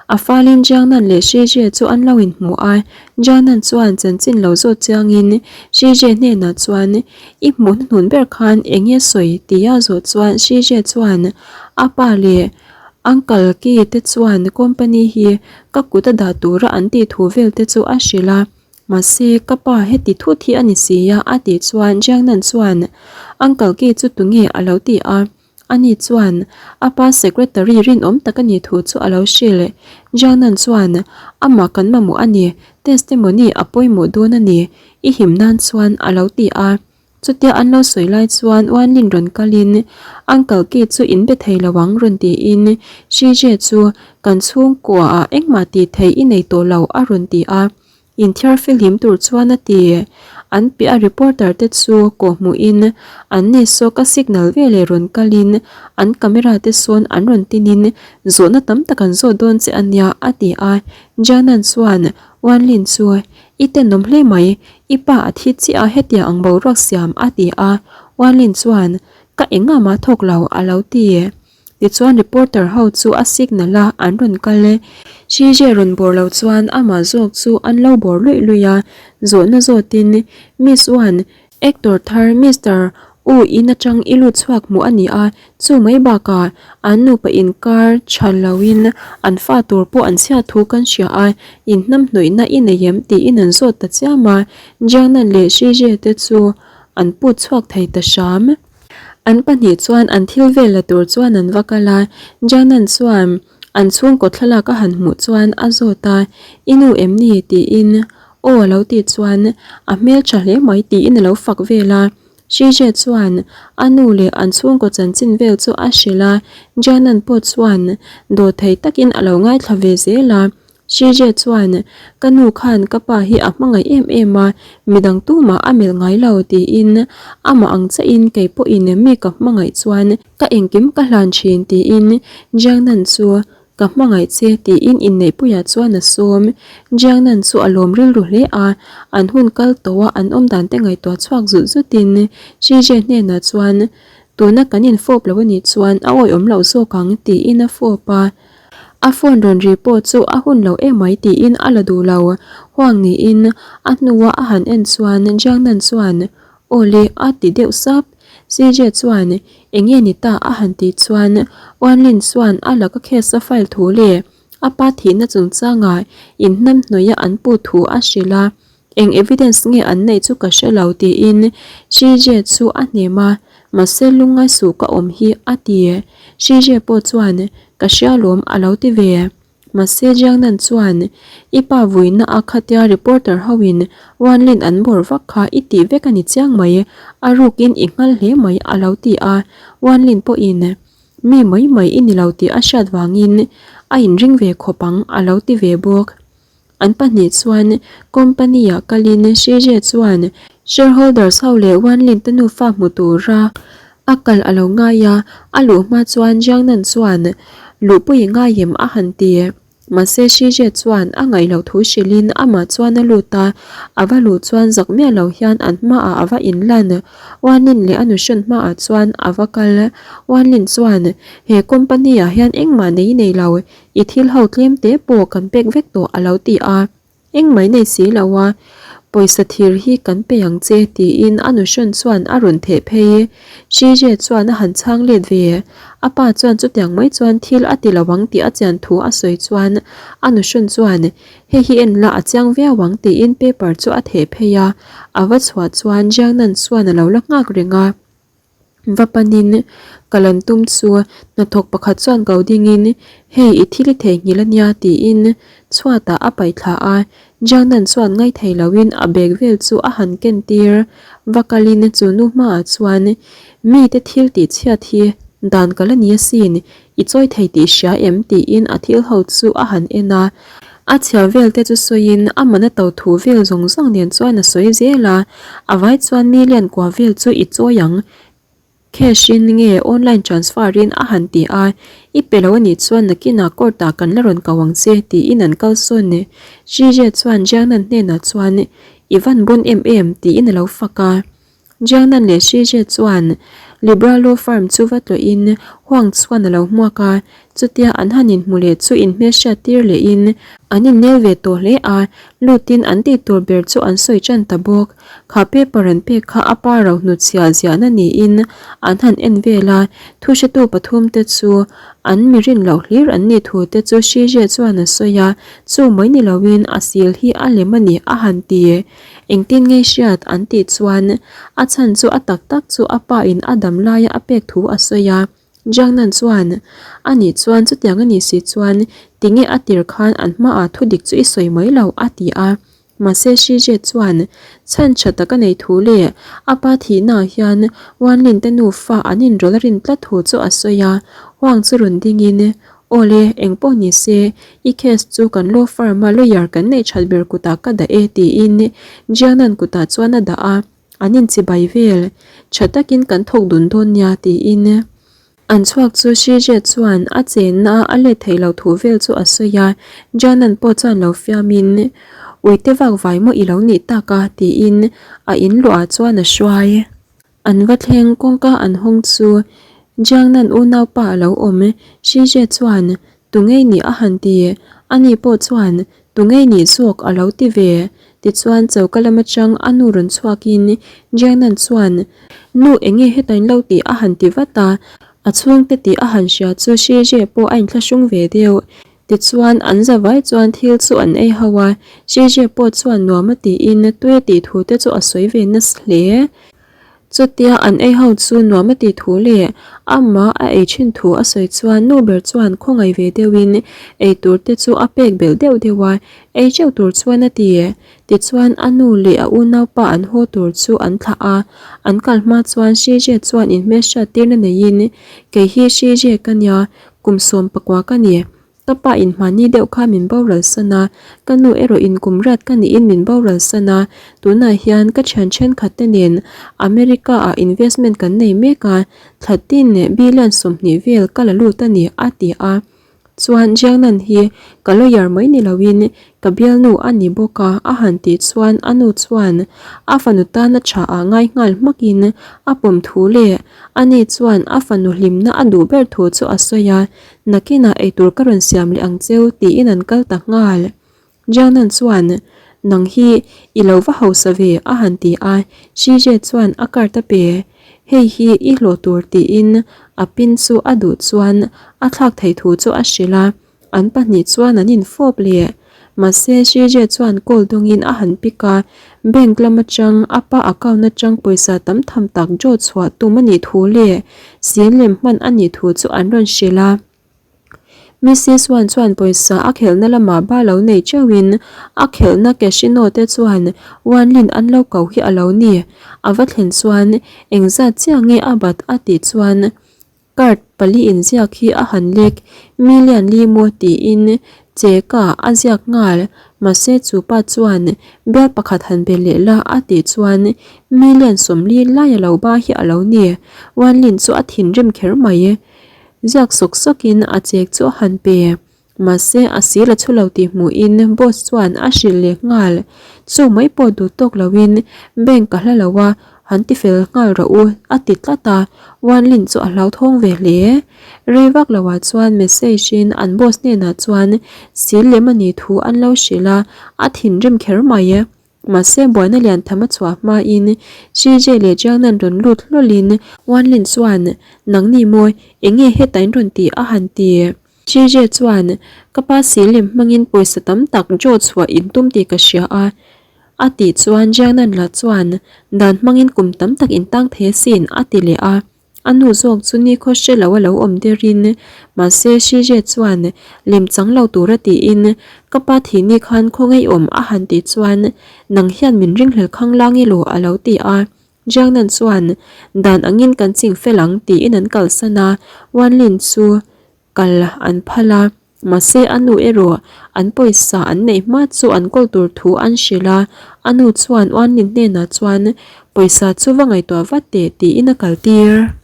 A falin Jiangnan leh Shijie chu an lo inhmu a, Jiangnan chuan chanchin lo zawt chiangin Shijie hnenah chuan, I hmuh hnuhnun ber khan eng nge sawi? tia zawh chuan Shijie chuan a pa leh Uncle Ki te chuan company hi ka kut a dah tura an tih thu vel te chu a hrilh a, mahse ka pa heti thut hi a ni si a a tih chuan Jiangnan chuan Uncle Ki chu tunge a lo ti a. Ani chuan a pa secretary rinawm tak a nih thu chu a lo hrilh. Jiangnan chuan, Amah kan mamawh a ni, testimony a pawimawh dawn a ni, i him nan chuan a lo ti a. Chutia an lo sawi lai chuan Wanlin rawn kalin, Uncle Ki chu in be thei lo ang rawn tiin Shijie chu kan chhungkua ah engmah tih theih i nei tawh lo a rawn ti a. Inthiar fihlim tur chuan a ti. An piah a reporter te chu kawhhmuhin an ni saw ka signal veleh rawn kalin an camera te sawn an rawn tinin zawhna tam tak an zawt dawn che a nia a ti a. Jianan chuan Wanlin chu I tenawm hle mai, i pa a thi chiah a hetiang ang boruak siam a ti a. Wanlin chuan Ka engah mah thawk lo a lo ti. Tichuan reporter ho chu a signal a an rawn kal e. Shije rawn bawr lo chuan amah zawk chu an lo bawr luih luih a, zawhna zawtin Miss Wan, actor thar Mister U in atang i lut chhuak hmuh a ni a, chu mai bakah an nupa inkar tha loin an fa tur pawh an chhiat thu kan hria a, in hnamhnawihna i nei em tiin an zawt ta chiam a, Jiangnan leh Shije te chu an put chhuak thei ta hram. An pahnih chuan an thil vel la tur chuan an va kal a, Janan chuan an chhungkaw thlalak a han hmuh chuan a zawt a, I nu em ni? tiin aw a lo tih chuan a hmel tha hle mai tiin a lo fak vel a. Shije chuan a nu leh an chhungkaw chanchin vel chu a hrilh a, Janan pawh chuan dawhthei takin a lo ngaithla ve zel a. Shije chuan, Ka nu khan ka pa hi a hmangaih em em a, midang tumah a melh ngai lo tiin amah ang chiahin kei pawhin mi ka hmangaih chuan ka engkim ka hlan thin tiin Jiangnan chu ka hmangaih che tiin inneihpuiah chuan a sawm. Jiangnan chu a lawm rilru hle a, an hun kal tawh a an awmdan te ngaihtuah chhuak zut zutin Shije hnenah chuan, Tuna kan infawp lo anih chuan a awihawm loh zawk ang tiin a fawp a. A phone rawn ri pawh chu a hun lo emai tiin a la duh lo. Huang niin a hnua a han en chuan Jiangnan chuan, Aw le a ti deuh sap. CJ chuan, Enge ni ta a han tih chuan Wanlin chuan a laka case a file thu leh a pa thihna chungchangah inhnamhnawih a an put thu a hrilh a. Eng evidence nge an neih chu ka hre lo tiin Shije chu a hnem a, mahse lungngai suh ka awm hi a ti. Shije pawh chuan ka hria lawm a lo ti ve. Mahse Jiangnan chuan i pa vuina a khatia reporter ho in Wanlin an bawr vak kha i tih vek a ni chiang mai, a rukin i nghal hle mai a lo ti a, Wanlin pawhin mi mai mai i ni lo tih a hriat vangin a inring ve khawp ang a lo ti ve bawk. An pahnih chuan company ah kalin Shije chuan shareholders ho leh Wanlin te nufa hmu tura a kal a lo ngai a, a luh hma chuan Jiangnan chuan luhpui ngai em a han ti. Mahse Shije chuan a ngaih loh thu hrilhin amah chuan a lut a, a va luh chuan zak miah lo hian an hmaah a va inlan. Wanlin leh a nuhrawn hmaah chuan a va kal. Wanlin chuan he company ah hian engmah nei nei lo I thil ho tlem te pawh kan pek vek tawh a lo ti a, engmah nei si lo a, pawisa thir hi kan pe ang che tiin a nuhrawn chuan a rawn theh phei. Shije chuan a han chhang let ve, a pa chuan chutiang mai chuan thil a ti lo ang tih a chian thu a sawi chuan a nuhrawn chuan hei hi en la a chiang viau ang tiin paper chu a theh phei a, a va chhuah chuan Jiangnan chuan a lo la nghak reng a. Va panin ka lan tum chu hnathawk pakhat chuan ko dingin hei i thil i theihnghilh ania tiin chhuatah a paih thla a, Jiangnan chuan ngaithei loin a bag vel chu a han ken tir. Va kalin chu nu hmaah chuan mite thil tih chhiat hi dan ka la ni asin, i chawi thei tih hria em tiin a thil ho chu a han en a, a chhia vel te chu sawiin a man a to thu vel zawng zawng nen chuan a sawi zel a, a vai chuan million kua vel chu i chawi ang cash in nge online transfer in a han ti a, i pe lo anih chuan nakinah court ah kan la rawn ko ang che tiin an kal sawn. Shije chuan Jiangnan hnenah chuan i van bon em em tiin a lo fak a. Jiangnan leh Shije chuan Libra Law Firm chu va tlawhin Huang chuan a lo hmuak a, chutia an han inhmu leh chu inhmelhriat tir lehin an innel ve tawh hle a, lutin an tih tur ber chu an sawi tan ta bawk. Kha paper an pek kha a pa ro hnutchhiah ziahna niin an han en vel a, thuhretu pathum te chu an mi rin loh hlir an nih thu te chu Shije chuan a sawi a, chu mai ni loin a sil hi a lem a ni a han ti. Engtin nge hriat an tih chuan a chhan chu a tak tak chu a pa in a dam laia a pek thu a sawi a. Jiangnan chuan, A nih chuan chutiang a nih si chuan tinge a tir khan an hmaah thu dik chu i sawi mai lo a ti a. Mahse Shijie chuan chhan tha tak a nei thu leh a pa thihnaah hian Wanlin te nufa an inrawlh a rin tlat thu chu a sawi a. Huang chu rawn dingin Awle, eng pawh ni se, i case chu kan law firm a lawyer kan neih that ber kutah ka dah e tiin Jianan kutah chuan a dah a, an inchibai vel. Tha takin kan thawk dun dawn nia tiin an chhuak chu Shije chuan a chenna a let theih loh thu vel chu a sawi a, Jianan pawh chuan lo fiamin Uite vak vai maw i lo nih tak a tiin a inluah chuan a hruai. An va thleng kawngka an hawng chu Jiangnan unaupa a lo awm. Shije chuan, Tu ngei nih a han ti. Ani pawh chuan, Tu ngei nih zawk a lo ti ve. Tichuan choka lam atang a nu rawn chhuakin Jiangnan chuan, Nu enge heta in lo tih a han ti vat a. A chhungte tih a han hria chu Shije pawh a inthlahrung ve deuh. Tichuan, an zavai chuan thil chu an ei ho a, Shije pawh chuan nuam a tiin tui a tih thu te chu a sawi ve nasa hle. Chutia an ei ho chu nuam a tih thu leh amah a ei thin thu a sawi chuan nu ber chuan khawngaih ve deuhin ei tur te chu a pek belh deuh deuh a, ei teuh tur chuan a ti. Tichuan, a nu leh a unaupa an haw tur chu an thlah a, an kal hma chuan Shije chuan inhmelhriat tirna neiin, Kei hi Shije ka nia, Kum 14 ka ni. Ka pa in hmani deuh kha min boral san a, ka nu erawh in kum riat ka niin min boral san a, tunah hian ka thian thenkhat te nen America ah investment kan nei mek a, thla tin leh billion 20 vel ka la lut a ni a ti a. Chuan Jiangnan hi ka lawyer mai ni loin ka bialnu a ni bawk a a han tih chuan a nu chuan a fanu tana tha ah ngai nghal hmakin a pawm thu leh Ani chuan a fanu hlimna a duh ber thu chu a sawi a, Nakinah eitur ka rawn siam leh ang cheu tiin an kal ta nghal. Jianan chuan, Nang hi i lo va hausa ve a han ti a, Shije chuan a card a pe. Hei hi i hlawh tur tiin a pin chu a duh chuan a thlak thei thu chu a hrilh a. An pahnih chuan an infawp leh. Mahse, Shije chuan call dawngin a han pick a, bank lam atang a pa account atang pawisa tam tham tak draw chhuah tum a nih thu leh sin lem hman a nih thu chu an rawn hrilh a. Mrs Wan chuan pawisa a khelhna lamah ba lo nei teuhin a khelhna casino te chuan Wan Lin an lo ko hi a lo ni. A va thlen chuan engzat chiah nge a bat a tih chuan Card pali inziak hi a han lek, million li maw tiin cheka a ziak nghal, mahse chu pa chuan bial pakhat han be leh la a tih chuan million 40 lai a lo ba hi a lo ni, Wanlin chu a thinrim kher mai. Ziak sawk sawkin a chek chu a han pe. Mahse, a sil a chhu lo tih hmuhin boss chuan a hrilh leh nghal. Chu mai pawh duh tawk loin bank ka hla lo a, han ti fel nghal rawh u a ti tlat a, Wanlin chu a hlauthawng ve hle. Rei vak loah chuan message in an boss hnenah chuan sil lem a nih thu an lo hrilh a, a thinrim kher mai. Mahse, buaina lian tham a chhuah hmain CJ leh Jiangnan rawn lut hlawlhin Wanlin chuan, Nangni maw, enge heta in rawn tih a han ti. JJ chuan, Ka pa silem hmangin pawisa tam tak draw chhuah in tum tih ka hria a, a tih chuan Jiangnan lah chuan, Dan hmangin kum tam tak in tang thei asin, a ti leh a. A nu zawk chu nikhaw hre lo a lo awm derin, mahse JJ chuan, Lem chang lo tura tiin, Ka pa thih ni khan khaw ngeiawm a han tih chuan, Nang hian min ringhlel khanglang elaw a lo ti a. Jiangnan chuan, Dan angin kan ching fel ang tiin an kalsan a, Wanlin chu kal an phal a, mahse a nu erawh an pawisa an neih hma chu an kawl tur thu an hrilh a, a nu chuan Wanlin hnenah chuan pawisa chu va ngaihtuah vat teh tiin a kaltir.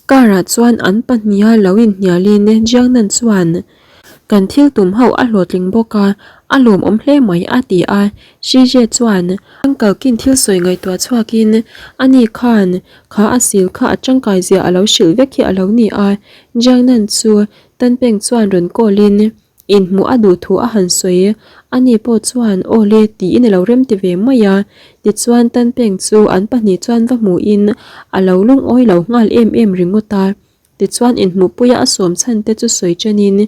Car ah chuan an pahniha lo inhnialin Jiangnan chuan, Kan thil tum ho a hlawhtling bawk a, A lawmawm hle mai a ti a, Shije chuan Uncle Kin thil sawi ngaihtuah chhuakin ani khan kha a sil kha a tangkai zia a lo hrilh vek hi a lo ni a, Jiangnan chu Tanpeng chuan rawn call in inhmuh a duh thu a han sawi, ani pawh chuan aw le tiin a lo remti ve mai a, tichuan Tanpeng chu an pahnih chuan va hmuhin a lo lungawi lo nghal em em ringawt a. Tichuan inhmuhpuia a sawm chhan te chu sawi chenin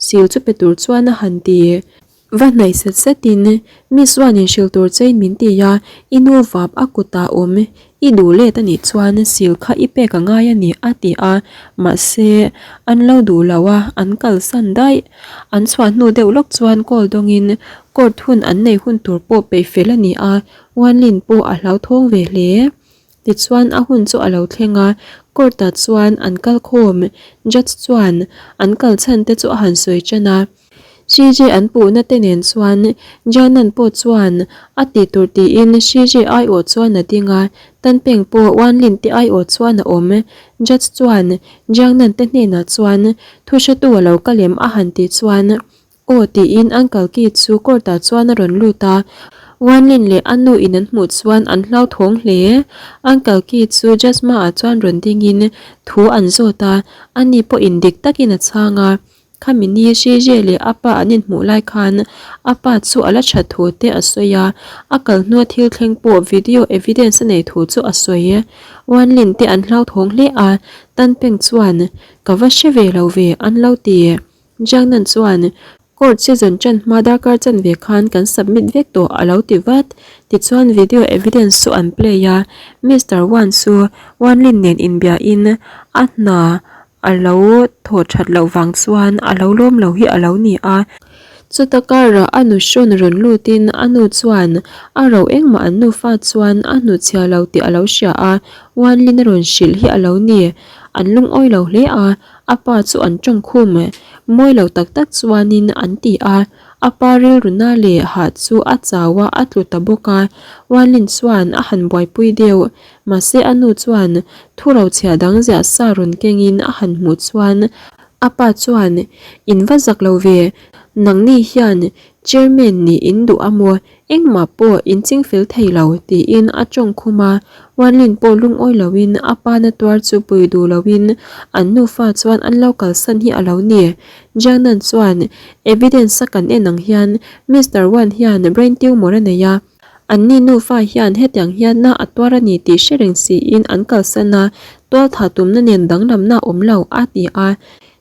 sil chu pe tur chuan a han ti. Va hnaih set setin mi chuan inhrilh tur chein min ti a, i nu vap a kutah awm i duh let a nih chuan sil kha i pek a ngai a ni a ti a, mahse an lo duh lo a, an kalsan daih. An chhuah hnu deuh lawk chuan call dawngin court hun an nei hun tur pawh peih fel a ni a, Wanlin pawh a hlauthawng ve hle. Tichuan a hun chu a lo thleng a, court ah chuan an kal khawm, judge chuan an kal chhan te chu a han sawi ṭan a. Shiji an puhna te nen chuan Janan pawh chuan a tih tur tiin Shiji aiawh chuan a ding a, Tanpeng pawh Wanlin te aiawh chuan a awm. Judge chuan Jiangnan te hnenah chuan thu hretu a lo kal em a han tih chuan Aw tiin Uncle Keith chu court ah chuan a rawn lut a, Wanlin leh a nu in an hmuh chuan an hlauthawng hle. Uncle Keith chu judge hma ah chuan rawn ding in thu an zawt a, ani pawh in dik tak in a chhang a. Khami ni Shije leh a pa an inhmuh lai khan a pa chu a la that thu te a sawi a, a kal hnua thil thleng pawh video evidence a nei thu chu a sawi. Wanlin te an hlauthawng hle a, Tanpeng chuan ka va hre ve lo ve an lo ti. Jiangnan chuan, Court season ṭan hma darkar chanve khan kan submit vek tawh a lo ti vat. Tichuan video evidence chu an play a, Mister Wan chu Wanlin nen inbiain a hna a lo thaw ṭhat loh vang chuan a lo lawm lo hi a lo ni a. Chuta karah a nu hrawn rawn lutin a nu chuan a ro engmah an nufa chuan a hnuchhia lo tih a lo hria a, Wanlin a rawn hrilh hi a lo ni. An lungawi lo hle a. A pa chu an tawng khum mawi lo tak tak chuanin an ti a, a pa rilru na leh hah chu a chau a, a tlu ta bawk a. Wanlin chuan a han buaipui deuh, mahse a nu chuan thu rochhiah dang ziah sa rawn kengin a han hmuh chuan a pa chuan, In va zak lo ve, nangni hian chairman nih in duh a maw? Engmah pawh in ching fel thei lo, tiin a tawng khum a. Wanlin pawh lungawi loin a pa na tuar chu pui duh loin an nufa chuan an lo kalsan hi a lo ni. Jiangnan chuan, Evidence a kan en ang hian Mister Wan hian brain tumor a nei a, anni nufa hian hetiang hian na a tuar a ni tih hre reng siin an kalsan a, tualthah tumna nen danglamna a awm lo, a ti a.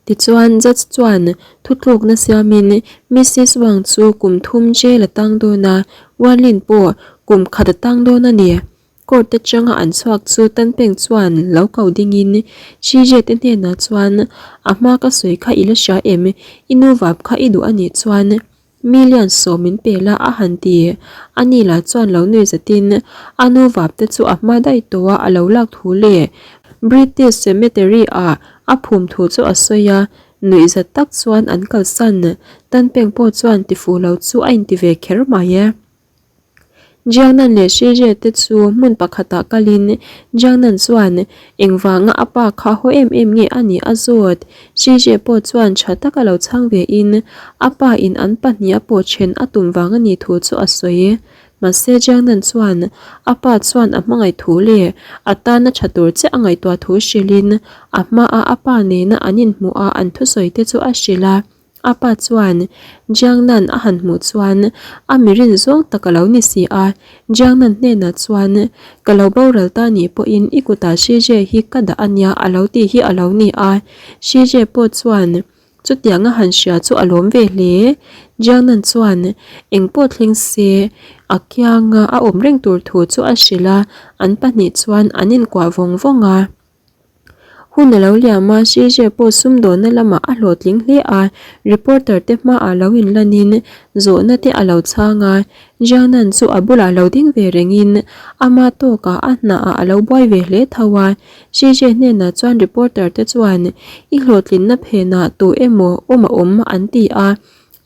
Tichuan, judge chuan thutlukna siamin Missis Wang chu kum thum jail a tang dawn a, Wanlin pawh kum khat a tang dawn a ni. Court atanga an chhuak chu Tanpeng chuan lo ko dingin Shije te hnenah chuan, A hma ka sawi kha i la hria em? I nu vap kha i duh a nih chuan Million sawm min pe la a han ti. Ani lah chuan lo nui zatin a nu vap te chu a hma daih tawh a a lo lak thu leh British Cemetery ah a phum thu chu a sawi a, nuih zat tak chuan an kalsan. Tanpeng pawh chuan tifuh lo chu a inti ve kher mai e. Jiangnan leh Shije te chu hmun pakhatah kalin Jiangnan chuan engvanga a pa kha haw em em nge a nih a zawt. Shije pawh chuan tha taka lo chhang ve in a pa in an pahnih a pawh then a tum vang a nih thu chu a sawi. Mahse Jiangnan chuan a pa chuan a hmangaih thu leh a tana tha tur chiah a ngaihtuah thu hrilhin a hmaa a pa nena an inhmuh a an thusawi te chu a hrilh a. A pa chuan Jiangnan a han hmuh chuan a mi rin zawng tak a lo ni si a, Jiangnan hnenah chuan, Ka lo boral ta nih pawhin i kutah Shije hi ka dah a nia a lo tih hi a lo ni a. Shije pawh chuan chutiang a han hria chu a lawm ve hle. Jiangnan chuan engpawh thleng se a kianga a awm reng tur thu chu a hrilh a, an pahnih chuan an inkuah vawng vawng a. Hun a lo liam a, Shije pawh sumdawnna lamah a hlawhtling hle a, reporter te hmaah lo inlanin zawhna te a lo chhang a, Jiangnan chu a bulah lo ding ve rengin ama tawkah a hnaah a lo buai ve hle tho a, Shije hnenah chuan reporter te chuan i hlawhtlinna phenah tu emaw awm a awm an ti a,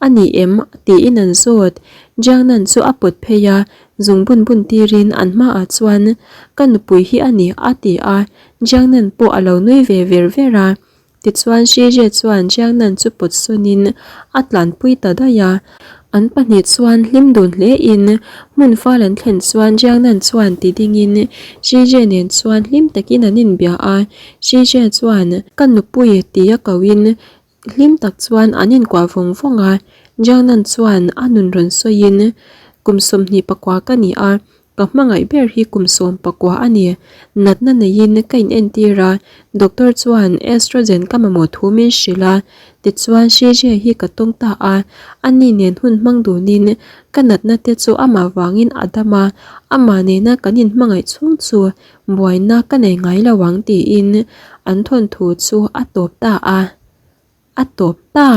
A ni em? tiin an zawt. Jiangnan chu a pawt phei a, zung bun bun tirin an hmaah chuan, Ka nupui hi a ni, a ti a. Jiangnan pawh a lo nui ve ver ver a. Tichuan Shije chuan Jiangnan chu pawt sawnin a tlanpui ta daih a. An pahnih chuan hlim dun hle in hmun fal an thlen chuan Jiangnan chuan ti ding in Shijie nen chuan hlim takin an inbia a, Shijie chuan ka nupui tia ko in hlim tak chuan an inkuah vawng vawng a, Jiangnan chuan a nun rawn sawi in kum 24 ka ni a, Ka hmangaih ber hi kum 19 a ni. Natna neiin ka inentir a, doctor chuan estrogen ka mamawh thu min hrilh a. Tichuan Shijie hi ka tawng ta a, ani nen hun hmang dunin ka natna te chu amah vangin a dam a, amah nena kan inhmangaih chhung chu buaina ka nei ngai lo ang tiin an thawnthu chu a tawp ta a. A tawp ta.